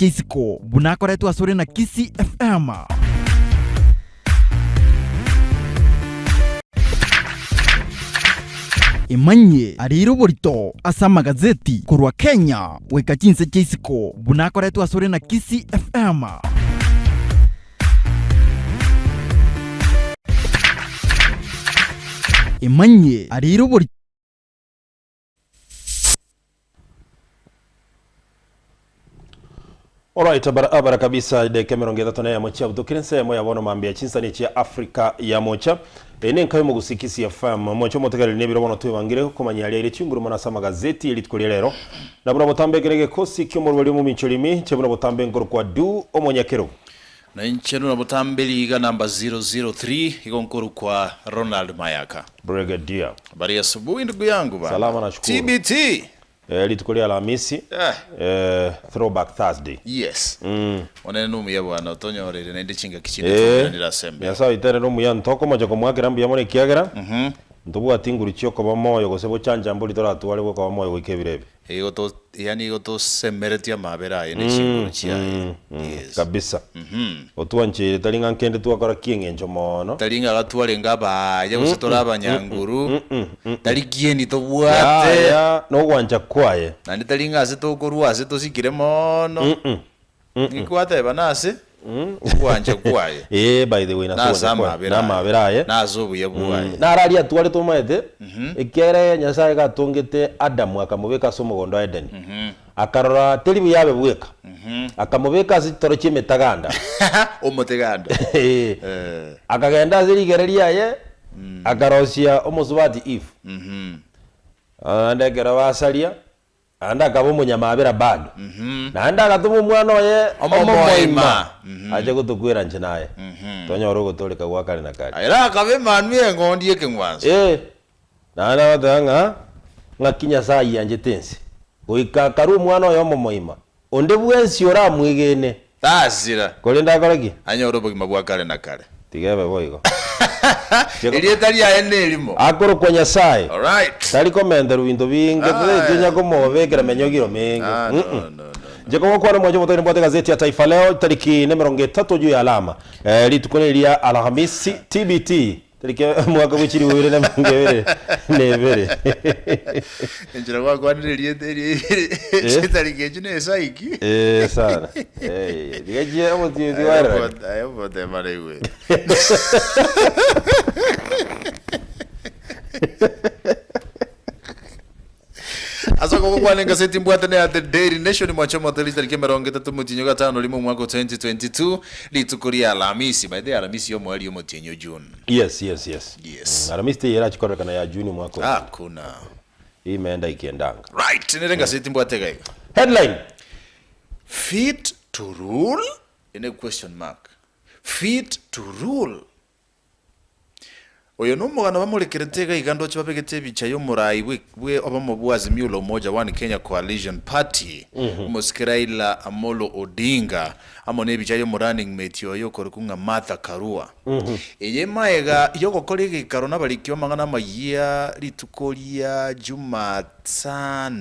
chia isiko buna akoretwe asore na Kisii FM. Emanyie areire oborito ase amagazeti korwa Kenya goika chinse chia isiko buna akoretwe asore na Kisii FM. Emanyie areire oborito. Alright, barabara kabisa edeka emerongo etato na eyemo chiabutokire ensemo ya bono mambia chinsani chia Africa ya mocha eye nenka y'omogusi Kisii FM mocha omotegereri nebiro bono twebangire komanya aria ire chinguru mono ase amagazeti erituko ria rero na buna botambe ekere egekosi ki'omorweri omominchorimi che buna botambe nkorokwa Du omonyakerogo. Na inche buna botambe riga number 003 igo nkorokwa Ronald Mayaka. Brigadier. Habari ya asubuhi ndugu yangu bana. Salama nashukuru. TBT. Eh, rituko ria Alhamisi Eh. eh, Throwback Thursday. Yes. Onene nomuya bwana otonyoreire naende chingaki chinde Eh, twaumeranire ase embeo. Nyasae oito ere nomuya ntokomocha komoakera mbuya mono ekiagera ntobwati nguru chiokoba moyo gose bochancha mbori toratware bwokoba moyo goika ebiro ebi. Igo to yaani igo tosemeretie amabera aye ne chinguru chiaye. Yes. Kabisa. Otwancheire tari ng'a nkende twakora ki'eng'encho moono. Tari ng'a gatwarenge abaye gose tore abanyanguru, tari kieni tobwate. Yaya, nogwancha kwaye. Naende tari ng'a ase tokorwa ase tosikire moono. Ninki gwateba nase ogwancha kwaye? Ee, by the way, nase Nase ogwancha kwaye. amabera aye. Namabera aye. Nase obuya bwaye. Naro aria atwarete omanyete, ekiagera Nyasaye gatongete Adamu akamobeka ase omogondo o Edeni, akarora teri buya abe bweka, akamobeka ase chitoro chi'emetaganda. Omoteganda. Ee. Eh. Akagenda ase rigere riaye, akarosia omosubati Eve. Naende ekero basaria, Naende akaba omonyamabera bado. Naende agatoma omwana oye omomoima ache gotokwera inche naye, tonyore ogotooreka gwa kare na kare. Ere akaba emanwa y'eng'ondi y'ekeng'wanso. Ee, naende agoteba ng'a ng'aki Nyasae ayianchete ense, goika akarua omwana oye omomoima, onde bwensi oramwegene. Tasira. Korende akore ki? Anyore obogima bwa kare na kare. Tiga ebe boigo. Erieta riaye nerimo. Akorokwa Nyasae. Alright. Tari komenterwa binto binge, Ah, tonya komobekera menyogiro menge. Ah, no, no, no, no. Inche kogokwana omwancho omotoki nimbwate egazeti ya Taifa Leo tariki nemerongo etato juu ya alama. Eh, rituko neri ria Alhamisi TBT tariki omwaka bwe chilifu ibere na emerongo ebere na ebere. Enchera gwakwanire erieta eri Eh? chitariki echio na esaiki. Eh, sana. Eh, tiga chie omotienyi tiwaererani. Aye obotema naigwe. Ase okogokwana engaseti mbwate ne ya The Daily Nation mwache omoteri tariki emerongo etato omotienyi o gatano rimo omwaka o 2022 rituko ria Alamisi by the way Alamisi yomoerio omotienyi o June. Yes, yes, yes. Yes. Mm, Alamisi teiyo erachikorekana ya June omwaka oyo. Hakuna. Imeenda ikiendanga. Right, nere engaseti mbwate iga iga. Headline. Fit to rule? In a question mark. Fit to rule? Oyo nomogano bamorekerete iga iga ndoche babegete ebicha y'omorai bwe bwe obomo bwa Azimio la Umoja One Kenya Coalition Party, omosike Raila Amolo Odinga, amo nebicha y'omo running mate oye okorokwa ng'a Martha Karua. Eye maega yogokora egeikaro nabariki b'amang'ana amayia rituko ria Jumatano,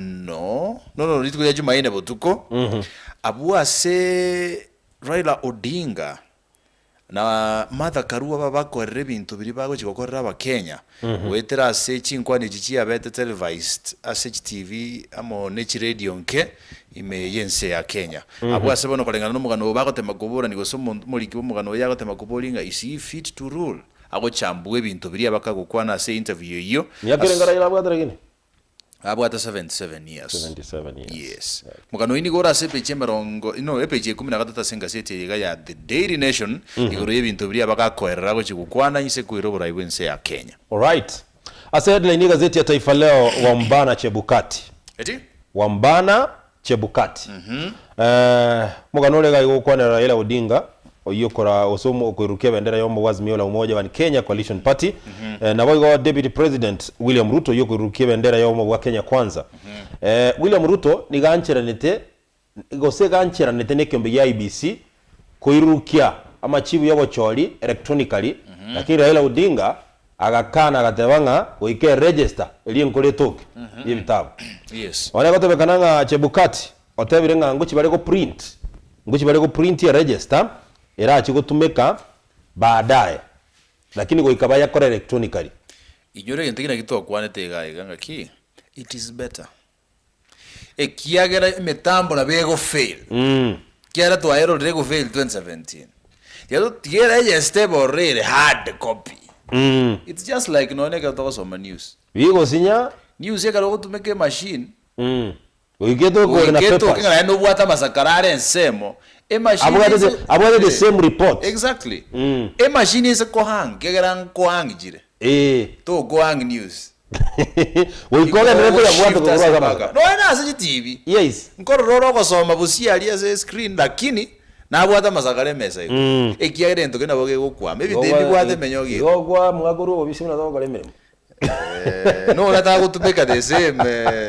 no no rituko ria Jumaine botuko, abwo ase Raila Odinga Na Martha Karua babakorera ebinto biria bagochia gokorera abakenya, goetera ase chinkwana echi chiabete televised ase chitivi amo ne chiradio nke ime y'ense ya Kenya. Abwo ase bono koreng'ana nomogano oyo bagotema koborani gose omonto omoriki bw'omogano oyo agotema koboria ng'a is he fit to rule? Agochambua ebinto biria bakagokwana ase interview eyio Miaka as erenga Raila abwate lakini? Abwate 77 years. 77 years. Yes. Mokano oyio nigo ore ase epeji emerongo, no, epeji ya ikomi na gatato ase engaseti eye iga ya The Daily Nation, igoro y'ebinto biria bagakoerera gochia gokwana inse koira oborai bw'ense ya Kenya. Alright. Ase headline y'egazeti ya Taifa Leo, Wambana Chebukati. Eti? Wambana Chebukati. Eh, omogano ore iga igokwanera Raila Odinga, oyio okora gose omo- okoirukia ebendera y'omo bwa Azimio la Umoja One Kenya Coalition Party. Eh, naboigo Deputy President William Ruto oyio okoirukia ebendera y'omo bwa Kenya Kwanza. Eh, William Ruto nigo ancheranete gose iga ancheranete na ekeombe gia IEBC koirurukia amachibu y'obochori electronically, lakini Raila Odinga agakana agateba ng'a goika eregister eria enkoro etoke y'ebitabu. Yes. Bono egotebekana ng'a Chebukati otebire ng'a ngochi bare go print. Ngochia bare go print eregister erache gotumeka baadaye, lakini goika bayakore electronically. Inyora egento ekio naki twakwanete iga iga ng'aki, it is better ekiagera emetambo nabo ego fail, ekiagera twayerorire ego fail 2017, tiga tiga eregister ebe ororo ere hard copy. It's just like nonye ekero togosoma news. Bigosinya. News ekero ogotumeka emachine. Goika etoke ore na Goika etoke papers. ng'a naende nobwate amasakara are ensemo, emachine Abwate ase the, abwate the same report. Exactly. Emachine ase kohang, ekiagera nkohang chire. Eh. Tokohang news. Goika ogenderere koyabwata Shift korwa ase ase backup. amasakara. Nonya na ase chitibi. Yes. Nkorora ore ogosoma bosie aria ase escreen lakini nabwate amasakara emesa igoro. Ekiagera egento keria nabo kegokwama. Ebinto ebi bibwate emenyogo Igo okwamua korwa obobisi buna togokora emeremo. Nore tagotumeka the same eh,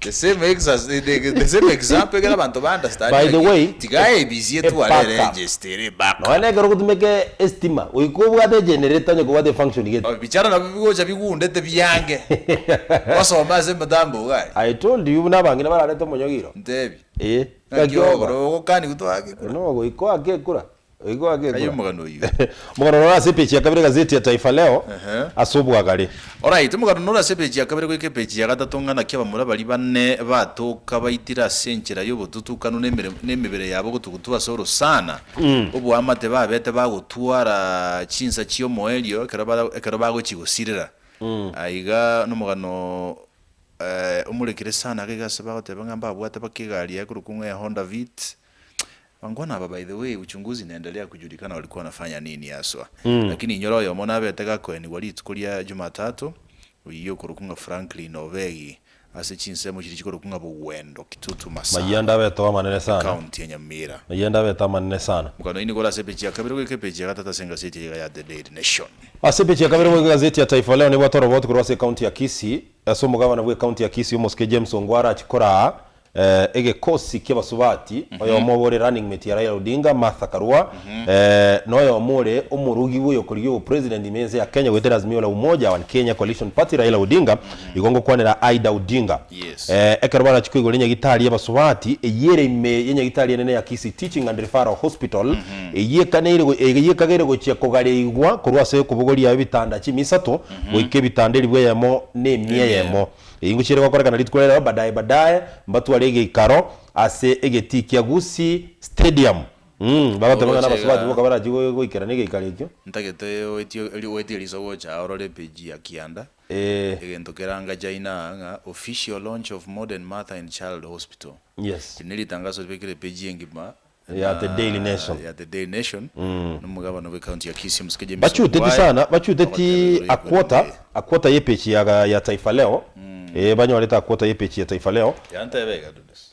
the same exas the, the same example ekero abanto ba understand By the ng'aki way, tiga ABC etware e backup. eregister ere backup. Nonya nekero ogotumeka estima, goika obwate egenerator onye kobwate efunction gete. Oh, bichara nabio bigocha bigundete biange osome ase emetambo iga aria. I told you buna abang'ina bararete omonyogiro. Ntebi. Eh, Ng'aki ng'aki oba. ogokora ogokani toake kura. No, goika oake ekura. Oigwe ake Aye ekura. omogano oyio. Omogano ororo ase epeji ya kabere egazeti ya Taifa Leo Ehe. ase obwagare. Alright, omogano nore ase epeji ya kabere goika epeji ya gatato ng'a naki abamura baria bane batoka baitire ase enchera y'obotutukanu na emere na emebere yabo gotugutwa ase orosana, oboamate babete bagotwara chinsa chi'omoerio ekero bara ekero bagochia gosirera. Aiga nomogano omorekire sana iga iga ase bagoteba ng'a mbabwate baka egari yaye korokwa ng'a Honda Vitz, Bangwana aba by the way uchunguzi inaendelea kujulikana walikuwa wanafanya nini haswa. Lakini inyora oyomo nabete gakoenigwa rituko ria Jumatatu, oyio okorokwa ng'a Franklin Obegi ase chinsemo chiria chikorokwa ng'a Bogwendo, Kitutu Masaba, Mayia ndabete amanene sana. County ya Nyamira. Mayia ndabete amanene sana. Mokano oyio nigo ore ase epeji ya kabere goika epeji ya gatato ase engaseti eye iga ya The Daily Nation. Ase epeji ya kabere goika egazeti ya Taifa Leo nebwate oroboti korwa ase ecounty ya Kisii, ase omogabana bw'ecounty ya Kisii omosike James Ongwara achia koraa Egekosi ki'abasubati, oyomo obo ore running mate ya Raila Odinga, Martha Karua, na oyomo ore omorugi bw'oyokorigia obopresident ime y'ense ya Kenya goetera Azimio la Umoja One Kenya Coalition Party Raila Odinga, igo ngokwanera Aida Odinga. Yes. Ekero barachie koigora enyagitari y'abasubati eyio ere ime y'enyagitari enene ya Kisii Teaching and Referral Hospital, eyio ekaneire eyio ekageire gochia kogareigwa korwa ase okobogoria ebitanda chimisato goika ebitanda elifu eyemo na emia eyemo. Eyio ngochiire gokorekana rituko riarero badaye badaye mbatware egeikaro ase egetii kia Gusii Stadium. Mm, bagoteba ng'a Oroche nabasubati iga. boka barachie go- goikerana egeikaro ekio. Ntagete oetie eri oetie eriso gocha aa orore epeji ya kianda, Eh, egento kerangache aina aa ng'a official launch of modern mother and child hospital. yes. Eri neritangaso ribekire epeji engima Ya The Daily Nation. ya The Daily Nation, nomogabana bwe county ya Kisii Omosike James Bachuteti Ongwae, sana, bachuteti ogoteba igoro a quarter, y'ekorende. a quarter y'epeji ya, ya Taifa Leo. Eh, banyorete a quarter y'epeji ya Taifa Leo. Yantebe iga Douglas.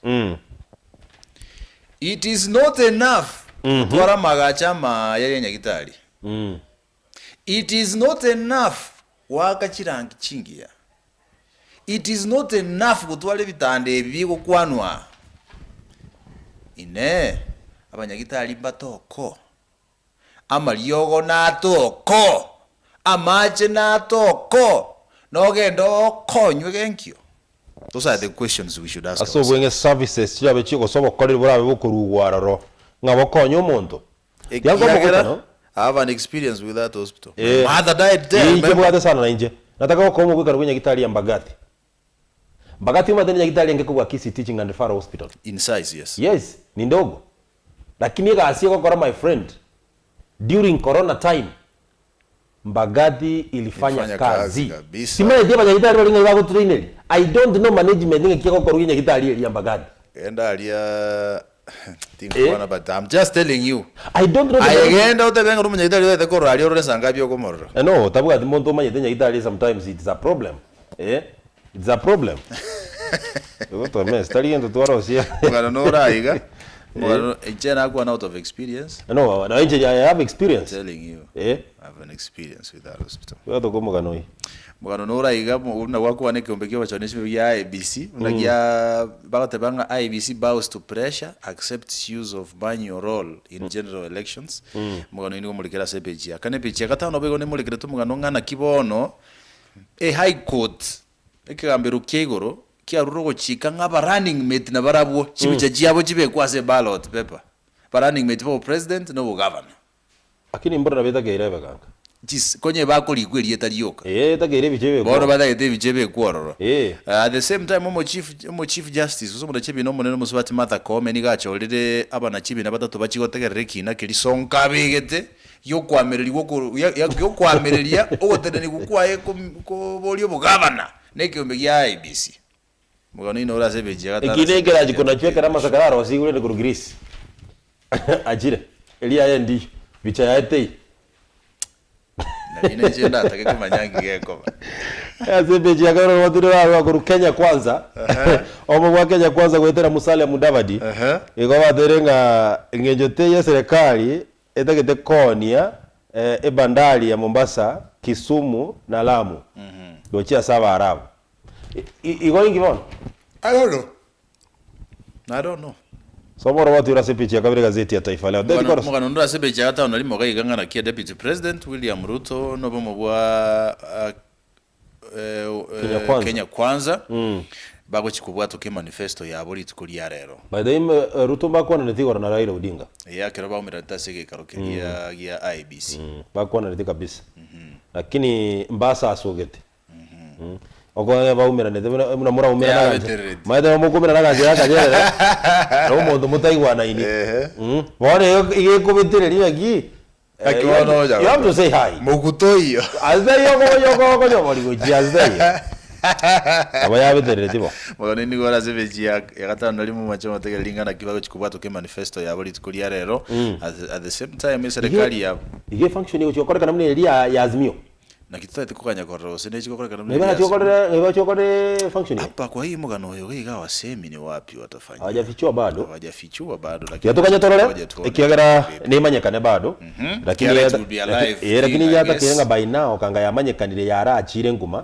It is not enough gotwara amagacho amaya ya nyagitari. It is not enough goaka chirangi chingiya. It is not enough gotwara ebitanda ebi bigokwanwa aa. Inee! Abanyagitari mbatoko? Amariogo natoko? Amache natoko? Nogende okonywe genkio? Those are the questions we should ask Ase obweng'e ourselves. services chirabe chi gose obokoreri borabe bokorugwa aroro, ng'a bokonye omonto. Tiga Ekiagera nkomogote, no? I have an experience with that hospital. My Eh. mother died there, Inche remember? bwate sana nainche. Nataka gokoa omogwekano bwe nyagitari ya Mbagathi. Mbagathi omanyete ne nyagitari enke kobua Kisii Teaching and Referral Hospital. In size, yes. Yes, ni ndogo. Lakini egasi egokora my friend, during corona time, Mbagathi ilifanya Ilifanya kazi. kazi kabisa. Timanyeti abanyagitari baria ng'ai bagotraineri. I don't know management ng'aki egokorwa enyagitari eria ya Mbagathi. Genda aria tinkwana but I'm just telling you. I don't know the Aye management. genda otebe ng'a omonyagitari otaete korora aria orore sangapi okomorora. Eh, no, tabwati monto omanyete nyagitari sometimes it's a problem. Eh? It's a problem. Igo twamesa, tari gento twarosia. Omogano nore aiga, omogano inche nakwana out of experience. No, na inche I have experience. Telling you. Eh? I have an experience with that hospital. Igo tokomogano oyi. Omogano nore aiga mo- buna gwakwana ekeombe kia obochori nechimbe gia IEBC, buna gia bagoteba ng'a IEBC bows to pressure, accepts use of manual role in general elections. Omogano oyio nigo omorekere ase epeji ya kane. Epeji ya gatano boigo nemorekerete omogano ng'a naki bono, E High Court, ekegambero kia igoro, Kiarure ogochika ng'a aba running mate nabarabwo chibicha chiabo chibekwe ase eballot paper, ba running mate ba obopresident na obogavana. Lakini mboro nabo etakeire ebe ganga. Chis konya ebakorikwa erieta rioka. Ee etakeire ebicha ebekwe Bono ororo. batagete ebicha ebekwe ororo. Ee. At the same time omo chief omo chief justice gose omonachebina omonene omosubati Martha Koome nigo achorire abanachebina batato bachie gotegerera ekina keria Sonko abegete giokoamererigwa oko ya ya giokoamereria ogotenenigwa kwaye kom koboria obogavana na ekeombe gia IEBC. Omogano oino ore ase epeji ya gatano Ekina ase ekerachi epeji ya konachwa ekero amasakara arosigwe rende korwa Greece achire, eria yaye ndiyo, bicha yaye teiyo. Nari ninche ndatake komanya nki gekoba. Ase epeji ya kabere nigo tore korwa Kenya Kwanza, obo bwa Kenya Kwanza goetera Musalia Mudavadi, igo bateire ng'a eng'encho teiyo eserekari etagete koonia ebandari ya Mombasa, Kisumu na Lamu gochia ase Abaarabu. Igo inki bono? I don't know. I don't know. Soma oroboti ore ase epeji ya kabere egazeti ya Taifa Leo. David Koros. Omogano onde ore ase epeji ya gatano na rimo iga ng'a naki Deputy President William Ruto nobomo bwa Kenya Kwanza. Kenya Kwanza bagochia kobwatoka emanifesto yabo rituko ria rero. By the way, Ruto mbakwananeti igoro na Raila Odinga. Eeh ekero baumeranete ase egeikaro keria gia IEBC. Bakwananeti kabisa. Lakini mbasasogete. Okong'e baumeranete buna buna moraumerane Yeah, agancha. abeterereti. Maete mokomerana agancha ya akanyerere, na omonto motaigwanaini. Ehe. Bono igo iga ekobetereria ng'aki, eh, Naki you have bono to- ocha you have to say hi. Moguto oyio. Ase taiyo oko- okonyobori gochia ase taiyo. Nabo yabeterereti bo. Bono nigo ore ase epeji ya ya gatano na rimo mwanche motegereri ring'ana ki bagochia kobwatoka emanifesto yabo rituko ria rero. At the, at the same time eserekari ya Iga efunction egochia gokorekana buna eria ya ya Azimio. Naki totaete koganya korora gose nechi gokorekana buna Naiba eria nachia Azimio. gokorera naiba nachia gokorera function eye. Apa kwa hii omogano oyo iga hawasemi ni wapi watafanyia. Hawajafichua bado. Hawajafichua bado Tiga lakini toganye torore ngoja tuone ekiagera vipi. nemanyekane bado lakini Kiara it yata- will be a laki- live eh, lakini thing, I yatakire guess. ng'a by now kanga yamanyekanire yarachire nkuma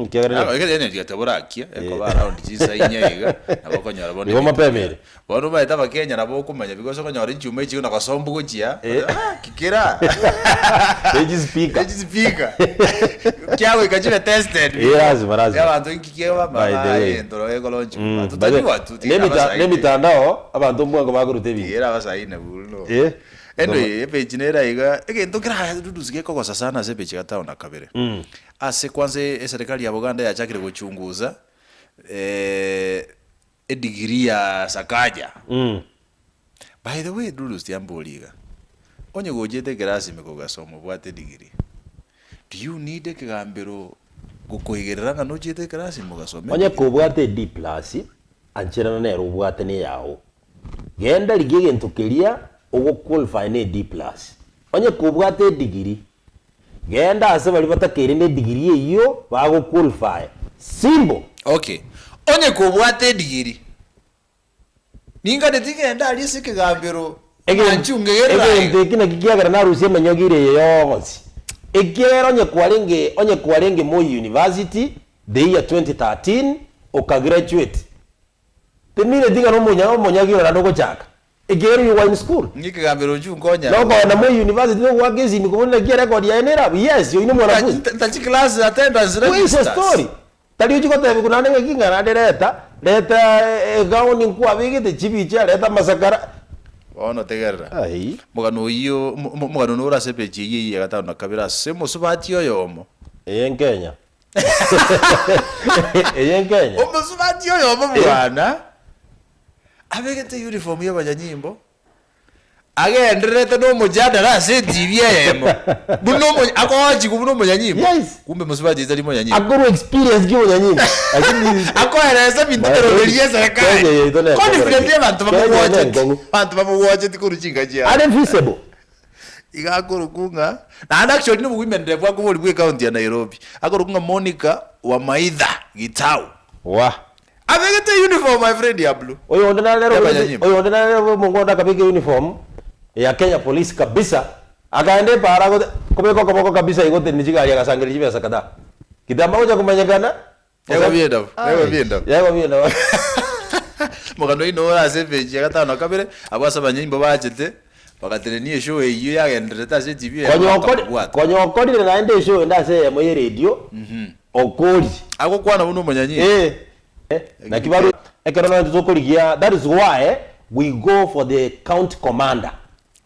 ekiagera ne- Ekero energy etaborakia ekoba around chinsa inya iga nabo okonyora bono Igo ebinto mapema ere. Bono omanyete abakenya nabo okomanya because okonyora enchuma echi na gosombu gochia ah, kikira Echi speaker. Echi speaker kiagoika chibe tested Eh, lazima, lazima. abanto inki kieba By the way. egento egolonchi By the- tutajua tu nemitandao abanto mbwango bakoruta ebinto era abasaine buno Eh. Anyway, epage nere aiga egento kera dudusi gekogosa sana ase epage gatano na kabere ase kwanza eserikali ya Buganda yachakire gochunguza eh, edegree ya Sakaja by the way Dudusi tiambori iga onye gochete ekerasi ime kogasoma obwate edegree do you need ekegambero gokoigerera ng'a nochete ekerasi ime ogasoma Onye edegree? kobwate e D plus, ancherana nere obwate na eyao. Genda rigia egento keria ogo qualify na e D plus. Onye kobwate edegree, genda ase baria batakeire na edegree eyio bago qualify. Simple. Okay, onye kobwate edegree, ninganeti ngende aria ase ekegambero ng'anchungegerera Egento aiga. eki naki kiagera narusia emenyogire eye yonsi. Ekiagera onye kwarenge onye kwarenge Moi University the year 2013 okagraduate, timineti ng'a nomonya omonyagiro naende ogochaka, ekiagera you were in school. Ng'a ekegambero inchuo nkonya. Nokogenda Moi University nogoaka esimi kobua naki erecord yaye nere abwo, yes oyio nomwanafunzi. Ntachi class attendance Where is the registers. story? Tari ochia gotebiwa naende ng'aki ng'a naende reta, reta egown nkwabegete chibicha, reta amasakara. Bono tegerera. Ai. Omogano oyio, omogano nore ase epeji eyio eyio ya gatano na kabere ase omosubati oyomo. Eye nkenya. Eye nkenya. Omosubati oyomo bwana, abegete uniform y'abanyanyimbo, agendererete na omojadala ase etibi eyemo, buna omo akogochigwa buna omonyanyimbo, Yes. kumbe mosubati oyo tari monyanyimbo. Akorwa experience ki omonyanyimbo. Lakini Akoeresa ebinto eroberio eserekari. Kenya yaito ne Confident y'abanto Kenya ne bamowocheti. enkong'u. Abanto bamowocheti korwa chinka chiabo. Unfeasible. Iga akorokwa ng'a naende actually nobo women rep akobori bwa ecounty ya Nairobi. Akorokwa ng'a Monica Wamaitha Gitau. Wah. Abegete uniform my friend ya blue. Oyonde nare Ya obegete abanyanyimbo. oyonde nare omongo onde akabeka uniform ya Kenya Police kabisa akaenda epaara agote kobeka okoboko kabisa igo otenenia chigari agasangereria chibesa kadhaa. Kitambo agocha komanyekana Yaigo biendabu, yaigo biendabu. Yaigo biendabu. Omogano oino ore ase epeji ya gatano na kabere, abwo ase abanyanyimbo bachete, bagatenenia eshow eyio yagendererete ase etibi eyemo Konya okori bakamobwata. konya okorire naende eshow ende ase eyemo ye radio okorire. Agokwana buna omonyanyimbo. Eh. Naki barwe ekero nonye tokorigia that is why we go for the county commander.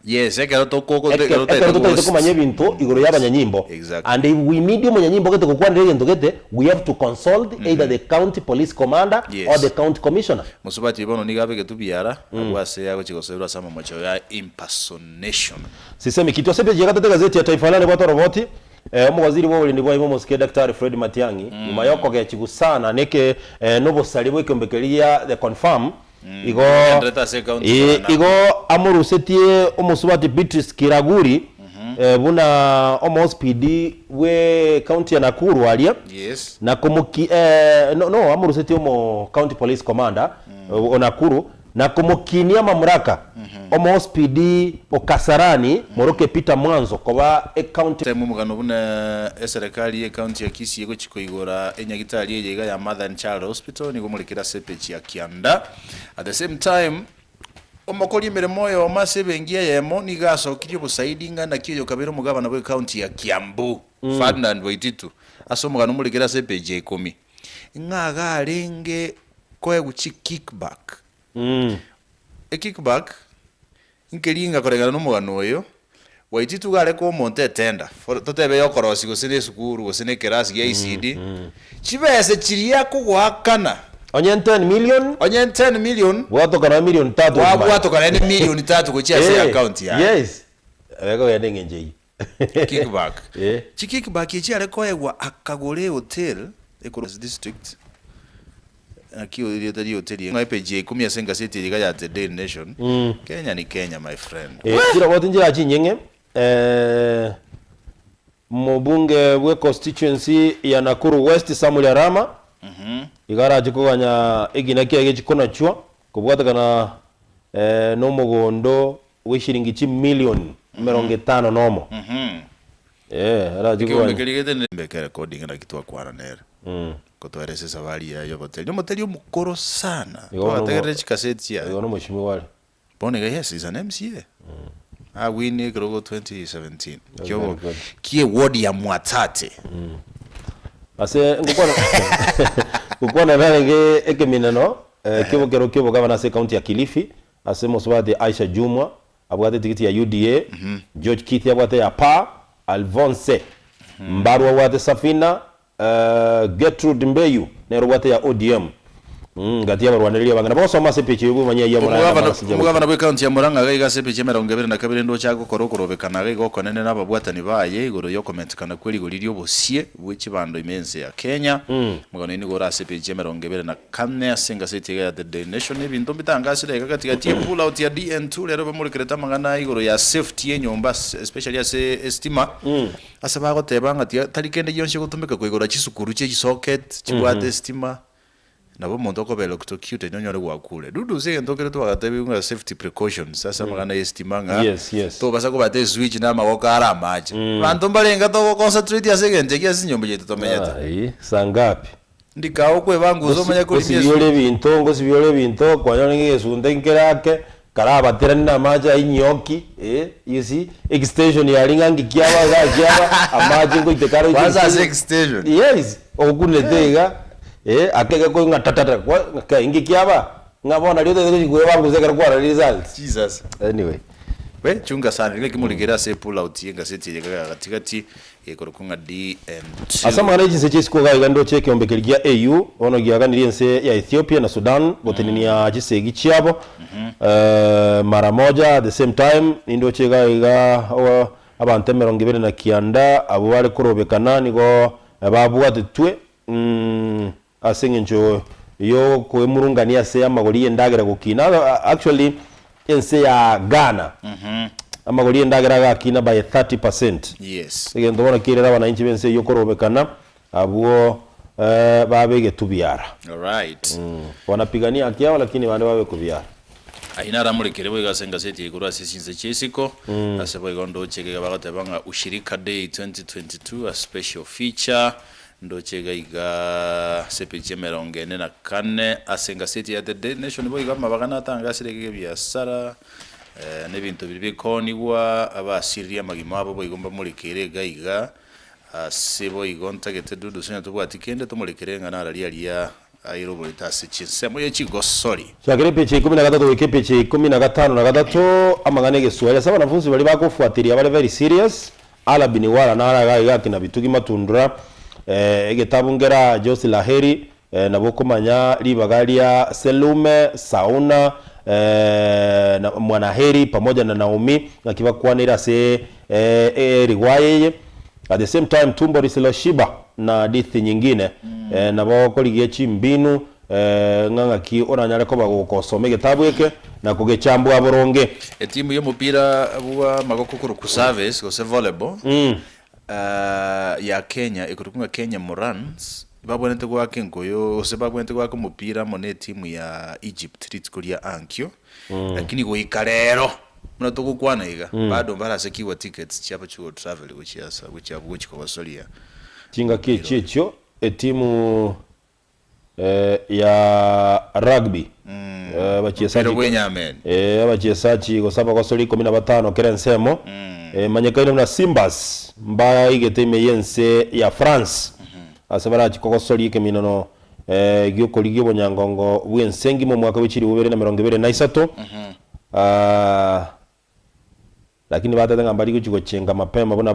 Yes, ekero tokoko Eke- ekero ekero totagete komanya ebinto igoro ya abanyanyimbo. Exactly. And if we need omonyanyimbo gete gokwanera egento gete, we have to consult either the county police commander Yes. or the county commissioner. Mosubati bono nigo abegetwe biara, abwo ase agochia gosoerwa ase amamocho ya impersonation. Sisemi kitu ase epeji ya gatato egazeti ya Taifa Leo nebwate oroboti, eh, omowaziri bw'oborendi bwa ime omosike Daktari Fred Matiang'i nyuma y'okogechigwa sana neke eh, nobosari bw'ekeombe keria gia The Confirm igo Ogenderete ase ekaunti eh, ya Nakuru. igo amorusetie omosubati Beatrice Kiraguri eh, buna omospd bw'ekaunti ya Nakuru aria Yes. na komoki eh, no, no amorusetie omo county police commander o Nakuru Na komokinia amamuraka omospd o Kasarani moroke Peter Mwanzo koba ecounty. Temu omogano buna eserekari ye county ya Kisii egochia koigora enyagitari eye iga ya Mother and Child Hospital nigo morekire ase epeji ya kianda. At the same time, omokori emeremo oyomo ase ebenki eyemo nigo asokirie obosaidi ng'a naki oyo kabere omogabana bwe county ya Kiambu Ferdinand Waititu ase omogano morekire ase epeji ya ikomi ng'a iga arenge koegwa chi kickback. E kickback, nkeri ng'a koreng'ana na omogano oyo, Waititu iga are koa omonto etender, for totebe ya okorosia gose na esukuru gose na ekerasi gia ECD, chibese chiria akogoakana, Onye 10 million, onye 10 million, bwatoka nonya million tatu gochia magega. kwabwatoka naende million tatu gochia ase Eh, account yaye. Yes, ekogenda eng'encho eyio. Kickback. Eh. Chi kickback echi are koegwa akagora ehotel ekorwa district naki erieta ria hoteli ng'a epage ya ikomi ase engaseti eye iga ya The Daily Nation. Kenya ni Kenya my friend. Eh, chiroboti nchira chinyeng'e eh, mobunge bwe constituency ya Nakuru West Samuel Arama iga arache koganya ekina kiaye gechikonachwa kobwatekana eh, nomogondo bw'eshiringi chimilioni emerongo etano nomo. Eh, arache Ekeombe koganya. keria gete mbeke recording naki twakwana nere. Gotweresa esabari yaye y'oboteri. Omoteri omokoro sana. Igo bono Twagategerera chikaseti chiaye. Igo nomoshimiwa are. Bono iga yes, is an MCA. Awini ekerogo 2017. That's Kiobo very good. kie ward ya Mwatate. Ase ngokwana ngokwana narenge ekemineno eh, ki'obokero ki'obogabana ase ekaunti ya Kilifi Ase mosubati Aisha Jumwa abwate etigiti ya UDA, George Kithi abwate ya PAA, Alphonse Mbaru abwate Safina, Gertrude Mbeyu nere obwate ya ODM. Gati y'abarwanereria abange nabo gosoma ase epicha eyio bwemanyia ayio amorande Omogabana amagasi Jabuti. omogabana bw'ekaunti ya Murang'a iga iga ase epicha emerongo ebere na kabere ndoche agokora okorobekana iga iga okonene nababwatani baye igoro y'okomentekana kwe rigori ri'obosie bwe chibando ime y'ense ya Kenya. Omogano oyio nigo ore ase epeji emerongo ebere na Kane ase engaseti iga ya The Daily Nation ebinto mbitangasire iga gati gati ye pull out ya DN2 rero bamorekerete amang'ana igoro ya safety y'enyomba especially ase estima ase bagoteba ng'a tiga tari kende gionsi egotumeka koigora chisukuru chie chisocket chibwate estima nabo omonto okoba electrocuted onyore gwakure. Dudu ase egento kere twagatebiwa ng'a safety precautions ase amang'ana ya estima ng'a Yes, yes. tobasa kobata eswitch na amagoko are amache. Abanto mbarenge togoconcentrate ase egento ekio ase chinyomba chiaito tomenyete. Aye, saa ngapi? Ndikao okwebangusa omanye korima Ngosibiore eswe. ebinto, ngosibiore ebinto, kwanyora ng'a egesunte nkere ake, karabateranie na amache ayio nyoki, eh, you see, extension yaria ng'a nki kiaba iga kiaba, amache ngoiteka are gochia Kwanza ase extension. extension. Yes, okunete iga, eh, ake gekoi ng'a tatata, kwa kai nki kiaba? Ng'a bono nario otagete gochia kwebangusa ekero kwarora results. Jesus. Anyway. We, chunga sana, naki morikere ase epull out y'engaseti eye iga ya gatigati, Gekorokwa ng'a DN2. Ase amang'ana ye chinse chi'isiko iga iga ndoche ekeombe keria gia AU bono giaganirie ense ya Ethiopia na Sudan gotenenia chisegi chiabo mara moja at the same time nindoche iga iga abanto emerongo ebere na kianda abwo bare korobekana nigo babwatetwe ase eng'encho yokoemurungania ase amagori y'endagera gokina actually ense ya Ghana amagori y'endagera agakina by 30%. Yes. Egento bono kerere abananchi b'ense eyio korobekana abwo eh, babe biara. Alright. Wanapigania haki yao lakini bande babe kubiara. Ayio naramorekere boigo ase engaseti ya igoro ase chinse chia isiko, ase boigo ndoche iga bagoteba ng'a Ushirika Day 2022 a special feature. Ndoche iga iga ase epeji emerongo ene na kane ase engaseti ya The Daily Nation boigo amabaga natangasire iga ebiasara na ebinto biria bikoonigwa abasiririe amagima abo boigo mbamorekere iga iga ase boigo ntagete Dudu onye tobwati kende tomorekere ng'a nararia aria. Aire oborito ase chinsemo ye chigosori. Chakera epeji ya ikomi na gatato goika epeji ya ikomi na gatano na gatato, amang'ana egeswahili. Ase abanafunsi baria bagofuatiria bare very serious, Ala bin Wala naro iga iga akina Bitugi Matundura, egetabu nkera Josi Laheri, nabo okomanya ribaga ria Selume, Sauna, na Mwanaheri pamoja na Naomi ng'aki bakwaneire ase erigwaya eye. At the same time tumbo risiloshiba na hadithi nyingine, nabo okorigia chimbinu ng'a ng'aki oranyare koba gokosoma egetabu eke na kogechambwa boronge. Etimu y'omopira bw'amagoko korokwa Service gose volleyball ya Kenya ekorokwa ng'a Kenya Morans babwenerete goaka enkoyo gose babwenerete goaka omopira amo na etimu ya Egypt rituko ria ankio lakini goika rero buna togokwana iga bado mbarasekigwa tickets chiabo chigo travel gochia asa gochia abwo gochia kobasoria Chingaki echio echio etimu ya rugby Omopira bw'enyameni. Abachesachi gose abagosori ikomi na batano kera ensemo emanyekaine buna Simbas mbaigete ime y'ense ya France ase barachie kogosoria ekeminano gi'okorigia obonyangongo bw'ense engima omwaka bwe chilifu ibere na emerongo ebere na isato. Lakini batete ng'a mbari gochia gochenga mapema buna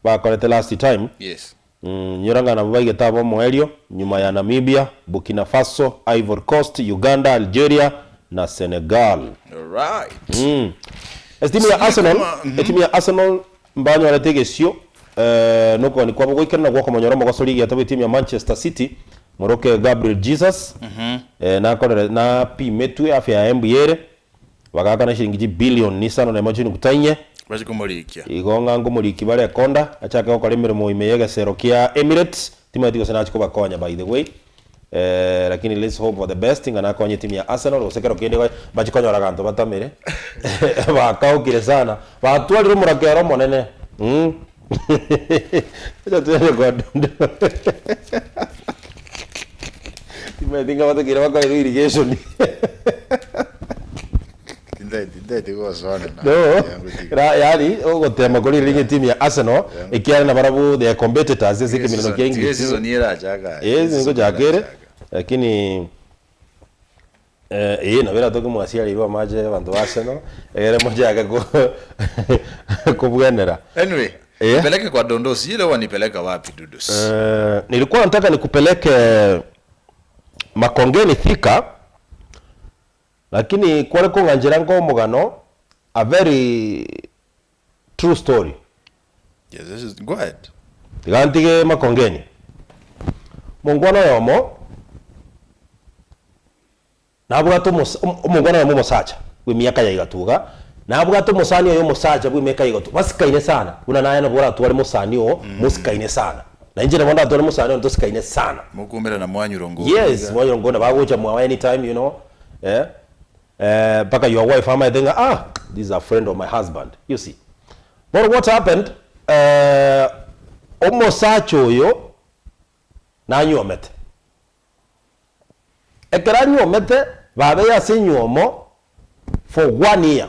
bakorete last time. Yes. Inyora ng'a nabwo baigete aba omoerio, nyuma ya Namibia, Burkina Faso, Ivory Coast, Uganda, Algeria na Senegal. Alright. Etimu ya Arsenal, etimu ya Arsenal mbanyorete egesio nokogania kwabo goikerana gwokomonyora omogosori egiata bw'etimu ya Manchester City moroke Gabriel Jesus nakorere napimetwe afya yaye mbuya ere. Bagaakana chiringi chibilioni isano na emo chinuguta inye. Bachie komorikia. Igo ng'a ngomoriki bare ekonda, achake gokora emeremo ime y'egesero kia Emirates. Timanyeti gose nachie kobakonya by the way. Lakini let's hope for the best ng'a nakonye etimu ya Arsenal gose kero kende bachie konyora ganto batamere. Bakaokire sana. Batwarire omorakera omonene. Acha twende kwa Dondo. Timanyeti ng'a batakeire bakorerwe irrigation. Tintaeti gosoana na No, yango tiga. ra, yani ogotema korigereria ng'a etimu ya Arsenal ekiagera nabarabwo they are competitors ase ekeminano kia Tiga English. season erachaka aye. Eh, ngochaka ere lakini Eh, nabo eratoke mwasiareirwe amache abanto ba Arsenal, egere mochake kobwenera. Anyway, Eh. nipeleke kwa Dondosi. Ile wanipeleka wapi Dudus? Nilikuwa nataka nikupeleke Makongeni Thika, lakini kware kong'anchera nko omogano, a very true story. Yes, this is, go ahead. Tiga ntige Makongeni. Mongwana oyomo nabwate omosa omongwana oyomo omosacha bw'emiaka ya igatu iga, nabwate omosani oye omosacha bw'emiaka ya igatu, basikaine sana, buna naye nabo oratware mosani oo, mosikaine sana. Na inche nabo ndatware mosani one tosikaine sana. Mokoumera mwanyura nguru Yes, iga. mwanyura nguru nabo agocha mwao anytime you know, eh, mpaka your wife amaete ng'a ah, this is a friend of my husband, you see. Bono what happened, omosacha oyo nanyuomete. Ekero anyuomete, babeire ase enyuomo for one year.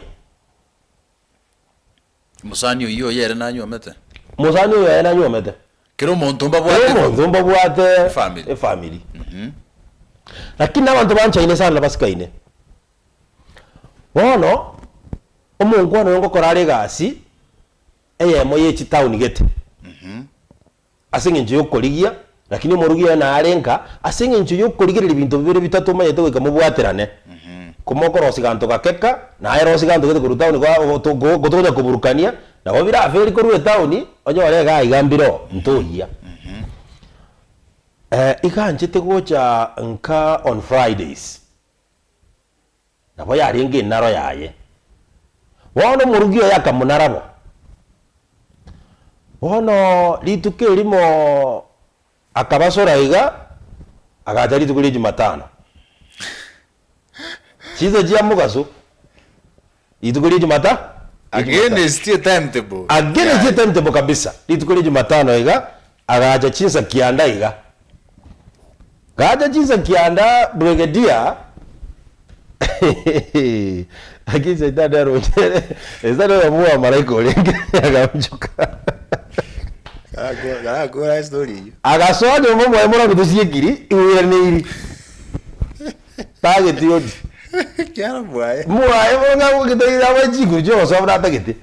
Omosani oyio oye ere nanyuomete? Omosani oyo ere nanyuomete. Kera omonto mbabwate Kera omonto mbabwate Efamily. efamily. Lakini abanto banchaine sana basikaine. Bono, omonkwana oyo ngokora are egasi eyemo ye chitown gete. Ase eng'encho y'okorigia, lakini omorugi oye nare nka, ase eng'encho y'okorigereria ebinto bibere bitato omanyete goika mobwaterane. Komokorosia ganto gakeka, naye rosia ganto gete korwa town kwa gotokonya koburukania, nabo biraferi korwa etown, onyore iga iga mbire oo, ntoyia. Iga anchete gocha nka on Fridays, nabo yarenge enaro yaye. Bono omorugi oye akamonara bo. Bono rituko erimo akabasora iga, agacha rituko ria Jumatano. Chinsa chia mogaso, rituko ria Jumata Against your timetable. Against your timetable kabisa. Rituko ria Jumatano iga, agacha chinsa kianda iga. Gacha chinsa kianda brigadier lakini saitani aroche saitani oyomo bwa abamalaika orenge agaonchoka. Karakora story eyio. Agasoa nyomba mwaye morango tosiekiri, iweraneiri. Tageti odi. Ekiara mwaye. Mwaye bono ng'a gokete abae chinguru chia ogosoa buna atagete.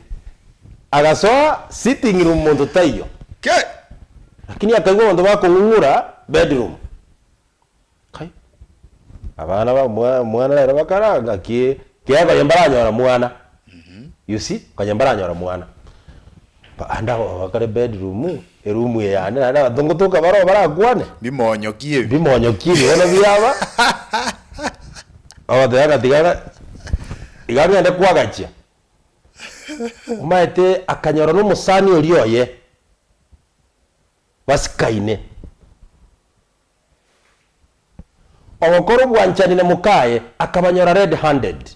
Agasoa sitting room monto taiyo. Ke! Lakini akaigwa abanto bakong'ung'ura bedroom. Kai! Abana ba omwa omwana rero bakara ng'aki kiagera konya mbaranyora mwana, you see, konya mbaranyora mwana. Ba ande aba bakare bedroom, eroom eye yane naende abanto ngotoka baroo barakwane. Bimonyo ki ebi? Bimonyo ki ebi bono biaba, bagoteba ng'a tiga ng'a iga ng'ende kwagachia. Omanyete akanyora na omosani oria oye, basikaine. Ogokora obwanchani na mokaye akabanyora red handed.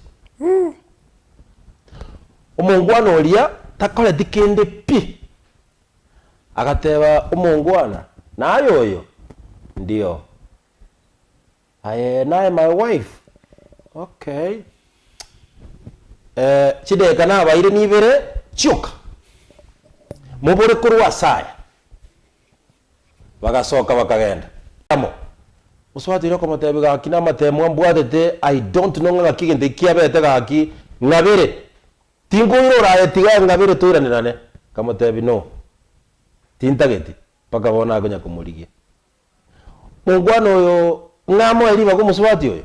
Omongwana oria takoreti kende pi. Agateba omongwana, naye oyo? Ndio. Aye naye my wife? Okay. Eh, chidakika nabaire nibere chioka. Mobore korwa ase aya. Bagasoka bakagenda amo. Mosubati oria akamotebia, Gaki namateemwa mbwatete, I don't know ng'a gaki egento eki kiabete gaki, ng'abere. Tinkoirora aye tiga ng'abere toiranerane. Akamotebia, No, tintageti, mpaka bono akonya komorigia. Mongwana oyo ng'a amoe ribaga omosubati oyo?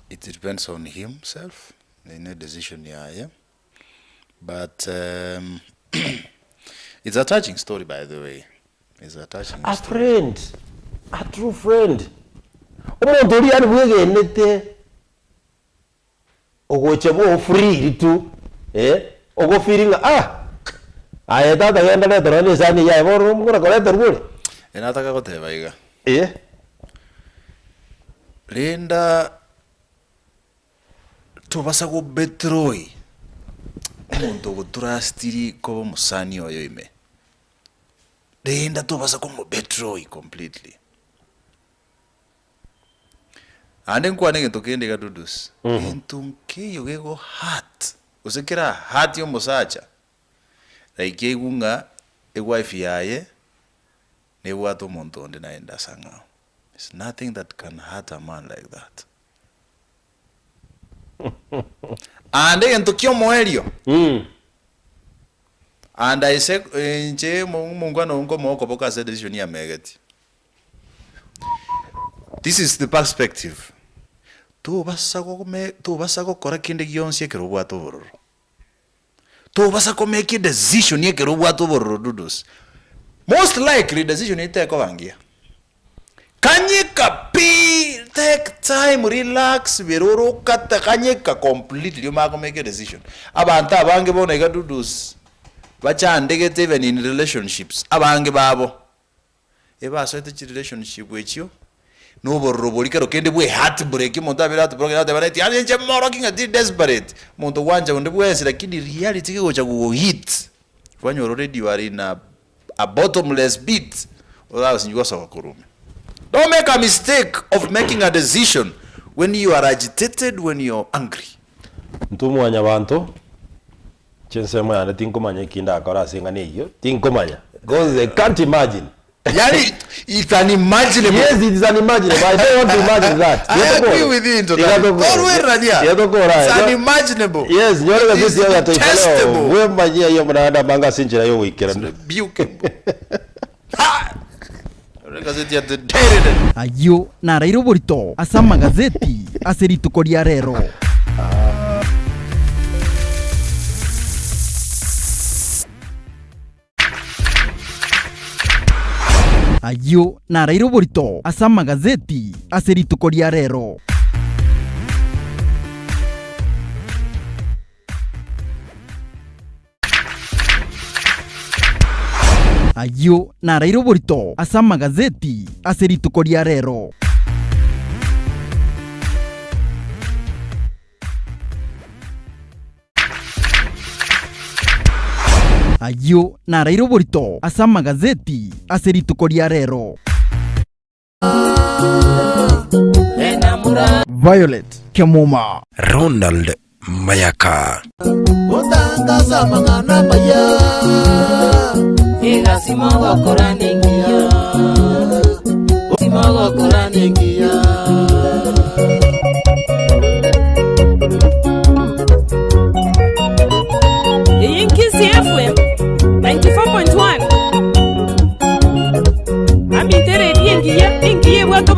It depends on himself, ne decision yaye. But it's a touching story by the way, it's a touching A story. friend, a true friend, omonto oria yaani bwegenete ogocha bwo free tu eh, ogo feel ng'a ah, aye tata genda reta nonye na esani eyio aye bono nkona koreterwa ore. Nataka goteba iga, Eh. renda Tobasa gobetroi omonto ogotrustiri koba omosani oyo ime, renda tobasa komobetroi completely. Naende nkwane egento kende iga Dudus, gento nkeiyo gego hurt, gose kera hurt omosacha, like aigwe ng'a ewife yaye nebwate omonto onde naende ase ang'ao. There's nothing that can hurt a man like that. Aande egento ki'omoerio, and I say inche omongwana oyo nkomoa okoboko ase decision yamegeti. This is the perspective, tobasa gome tobasa gokora kende gionsi ekero obwate obororo. Tobasa ko make decision ekero obwate obororo Dudus. Most likely decision eyio tekoba ngiya. Kanyeka pi, take time, relax, biroroka ta kanyeka completely omanye ko make decision. Abanto abange bono iga Dudus, bachandegete even in relationships, abange babo. Ebasoete chirelationship echio, na obororo boria kero kende bwe heartbreak, omonto abeire heartbroken agoteba right yaani inche moroki ng'a tiri desperate, omonto gwancha onde bwensi lakini reality kegocha gogohit, kwanyora already you are in a a bottomless pit, orasinyu gosoka korwa ime. Don't make a mistake of making a decision when you are agitated, when you are angry. Intwe mwanyabanto, Inche ensemo yane tinkomanya eki ndakore ase eng'ana eyio, tinkomanya, because I can't imagine. Yaani it's unimaginable. Yes, it is unimaginable. I don't want to imagine that. I agree with you in totality. Torwererania. It's unimaginable. Yes, nyore It is gazeti ya Taifa Leo. detestable. Bwemanyia iyo muranda manga ase enchera y'ogoikeranu. Rebukable. Ha! Nyore gazeti ya The Daily. Ayio naraire oborito ase amagazeti ase rituko ria rero. Ayio naraire oborito ase amagazeti ase rituko ria rero. Ayio naraire oborito ase amagazeti ase rituko ria rero. Ayio naraire oborito ase amagazeti ase rituko ria rero. Violet Kemuma. Ronald Mayaka. Gotangaza amang'ana amaya. Egasi mogokora nengiya, Egasi mogokora nengiya. Tobwate.